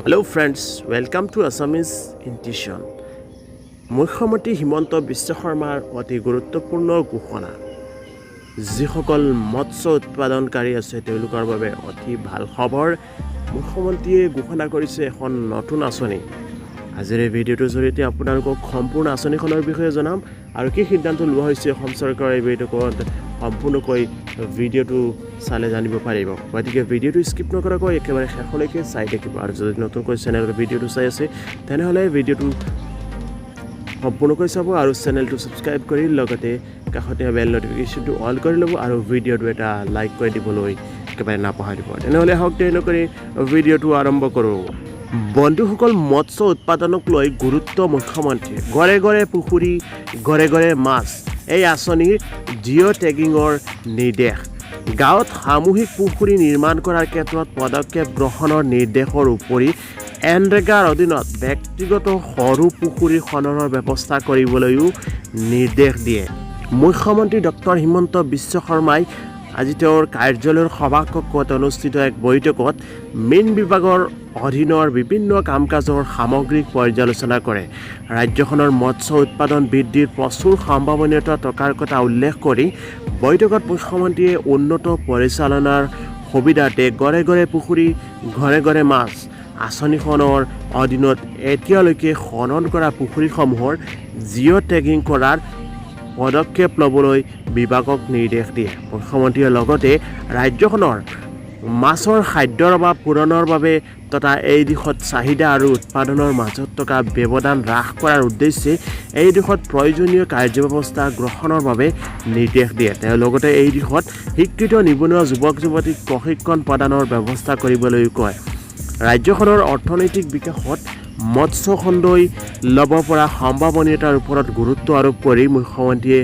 Hello friends, welcome to Assamese Intuition. মুখ্যমন্ত্ৰী হিমন্ত বিশ্ব শৰ্মাৰ অতি গুৰুত্বপূৰ্ণ ঘোষণা। যিসকল মৎস্য উৎপাদনকাৰী আছে, তেওঁলোকৰ বাবে অতি ভাল খবৰ। মুখ্যমন্ত্ৰীয়ে ঘোষণা কৰিছে এখন নতুন আঁচনি। আজিৰ এই ভিডিঅ'টোৰ জৰিয়তে আপোনালোকক সম্পূৰ্ণ আঁচনিখনৰ বিষয়ে জনাম আৰু কি সিদ্ধান্ত লোৱা হৈছে অসম চৰকাৰৰ এই বৈঠকত, সম্পূৰ্ণকৈ ভিডিঅ'টো চালে জানিব পাৰিব। গতিকে ভিডিঅ'টো স্কিপ নকৰাকৈ একেবাৰে শেষলৈকে চাই থাকিব আৰু যদি নতুনকৈ চেনেলৰ ভিডিঅ'টো চাই আছে, তেনেহ'লে ভিডিঅ'টো সম্পূৰ্ণকৈ চাব আৰু চেনেলটো ছাবস্ক্ৰাইব কৰি লগতে কাষতে বেল ন'টিফিকেশ্যনটো অল কৰি ল'ব আৰু ভিডিঅ'টো এটা লাইক কৰি দিবলৈ একেবাৰে নাপাহৰিব। তেনেহ'লে আহক, দেৰি নকৰি ভিডিঅ'টো আৰম্ভ কৰোঁ। বন্ধুসকল, মৎস্য উৎপাদনক লৈ গুৰুত্ব মুখ্যমন্ত্ৰীয়ে। ঘৰে ঘৰে পুখুৰী, ঘৰে ঘৰে মাছ, এই আঁচনিৰ জিঅ' টেগিঙৰ নিৰ্দেশ। গাঁৱত সামূহিক পুখুৰী নিৰ্মাণ কৰাৰ ক্ষেত্ৰত পদক্ষেপ গ্ৰহণৰ নিৰ্দেশৰ উপৰি এনৰেগাৰ অধীনত ব্যক্তিগত সৰু পুখুৰী খননৰ ব্যৱস্থা কৰিবলৈও নিৰ্দেশ দিয়ে। মুখ্যমন্ত্ৰী ডক্টৰ হিমন্ত বিশ্ব শৰ্মাই আজি তেওঁৰ কাৰ্যালয়ৰ সভাকক্ষত অনুষ্ঠিত এক বৈঠকত মীন বিভাগৰ অধীনৰ বিভিন্ন কাম কাজৰ সামগ্ৰিক পৰ্যালোচনা কৰে। ৰাজ্যখনৰ মৎস্য উৎপাদন বৃদ্ধিৰ প্ৰচুৰ সম্ভাৱনীয়তা থকাৰ কথা উল্লেখ কৰি বৈঠকত মুখ্যমন্ত্ৰীয়ে উন্নত পৰিচালনাৰ সুবিধাৰ্থে ঘৰে ঘৰে পুখুৰী, ঘৰে ঘৰে মাছ আঁচনিখনৰ অধীনত এতিয়ালৈকে খনন কৰা পুখুৰীসমূহৰ জিঅ' টেগিং কৰাৰ পদক্ষেপ ল'বলৈ বিভাগক নিৰ্দেশ দিয়ে। মুখ্যমন্ত্ৰীয়ে লগতে ৰাজ্যখনৰ মাছৰ খাদ্যৰ অভাৱ পূৰণৰ বাবে তথা এই দিশত চাহিদা আৰু উৎপাদনৰ মাজত থকা ব্যৱধান হ্ৰাস কৰাৰ উদ্দেশ্যে এই দিশত প্ৰয়োজনীয় কাৰ্যব্যৱস্থা গ্ৰহণৰ বাবে নিৰ্দেশ দিয়ে। তেওঁ লগতে এই দিশত শিক্ষিত নিবনুৱা যুৱক যুৱতীক প্ৰশিক্ষণ প্ৰদানৰ ব্যৱস্থা কৰিবলৈও কয়। ৰাজ্যখনৰ অৰ্থনৈতিক বিকাশত মৎস্য খণ্ডই ল'ব পৰা সম্ভাৱনীয়তাৰ ওপৰত গুৰুত্ব আৰোপ কৰি মুখ্যমন্ত্ৰীয়ে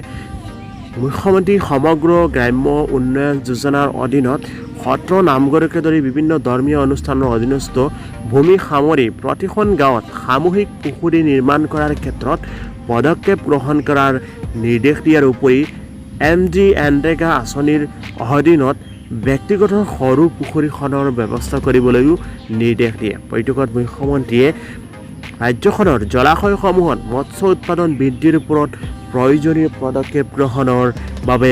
মুখ্যমন্ত্ৰী সমগ্ৰ গ্ৰাম্য উন্নয়ন যোজনাৰ অধীনত সত্ৰ, নামঘৰকে ধৰি বিভিন্ন ধৰ্মীয় অনুষ্ঠানৰ অধীনস্থ ভূমি সামৰি প্ৰতিখন গাঁৱত সামূহিক পুখুৰী নিৰ্মাণ কৰাৰ ক্ষেত্ৰত পদক্ষেপ গ্ৰহণ কৰাৰ নিৰ্দেশ দিয়াৰ উপৰি এম জি এনৰেগা আঁচনিৰ অধীনত ব্যক্তিগত সৰু পুখুৰী খননৰ ব্যৱস্থা কৰিবলৈও নিৰ্দেশ দিয়ে। বৈঠকত মুখ্যমন্ত্ৰীয়ে ৰাজ্যখনৰ জলাশয়সমূহত মৎস্য উৎপাদন বৃদ্ধিৰ ওপৰত প্ৰয়োজনীয় পদক্ষেপ গ্ৰহণৰ বাবে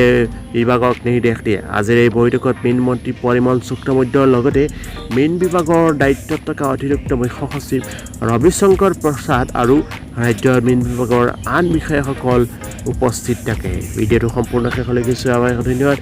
বিভাগক নিৰ্দেশ দিয়ে। আজিৰ এই বৈঠকত মীন মন্ত্ৰী পৰিমল শুক্লবৈদ্যৰ লগতে মীন বিভাগৰ দায়িত্বত থকা অতিৰিক্ত মুখ্য সচিব ৰবিশংকৰ প্ৰসাদ আৰু ৰাজ্যৰ মীন বিভাগৰ আন বিষয়াসকল উপস্থিত থাকে। ভিডিঅ'টো সম্পূৰ্ণ শেষলৈকে চোৱাৰ বাবে ধন্যবাদ।